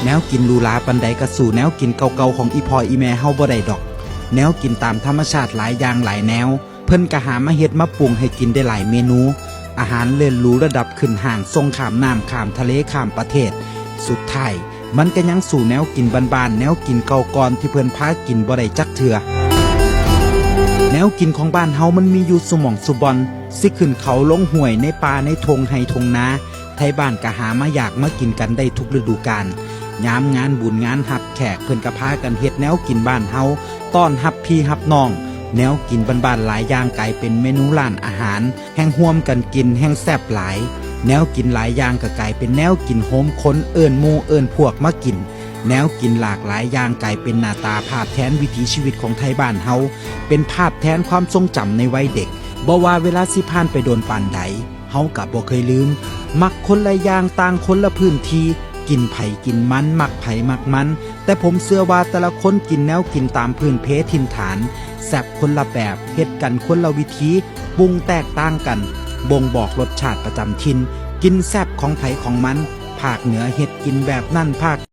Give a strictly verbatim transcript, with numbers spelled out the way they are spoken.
แนวกินหรูหราปานใดก็สู้แนวกินเก่าๆของอีพ่ออีแม่เฮาบ่ได้ดอก แนวกินตามธรรมชาติหลายอย่างหลายแนว เพิ่นก็หามาเฮ็ดมาปรุงให้กินได้หลายเมนู อาหารเลิศหรูระดับขึ้นห้าง ส่งข้ามน้ำข้ามทะเลข้ามประเทศ สุดท้ายมันก็ยังสู้แนวกินบ้านๆ แนวกินเก่าก่อนที่เพิ่นพากินบ่ได้จักเทื่อ แนวกินของบ้านเฮามันมีอยู่ซุหม่องซุบ่อน สิขึ้นเขาลงห้วยในป่าในท่งไฮ่ท่งนา ไทบ้านก็หามาอยากมากินกันได้ทุกฤดูกาล ยามงานบุญงานฮับแขกเพิ่นก็พากันเฮ็ดแนวกินบ้านเฮา ต้อนฮับพี่ฮับน้อง แนวกินบ้านๆหลายอย่างกลายเป็นเมนูร้านอาหาร แฮ่งร่วมกันกินแฮ่งแซ่บหลาย แนวกินหลายอย่างก็กลายเป็นแนวกินโฮมคน เอิ้นหมู่เอิ้นพวกมากิน แนวกินหลากหลายอย่างกลายเป็นหน้าตาภาพแทนวิถีชีวิตของไทบ้านเฮา เป็นภาพแทนความทรงจำในวัยเด็ก บ่ว่าเวลาสิผ่านไปโดนปานใด เฮาก็บ่เคยลืม มักคนละอย่างต่างคนละพื้นที่ กินไผกินมัน มักไผมักมัน แต่ผมเชื่อว่าแต่ละคนกินแนวกินตามพื้นเพถิ่นฐาน แซ่บคนละแบบ เฮ็ดกันคนละวิธี ปรุงแตกต่างกัน บ่งบอกรสชาติประจำถิ่น กินแซ่บของไผของมัน ภาคเหนือเฮ็ดกินแบบนั้น ภาค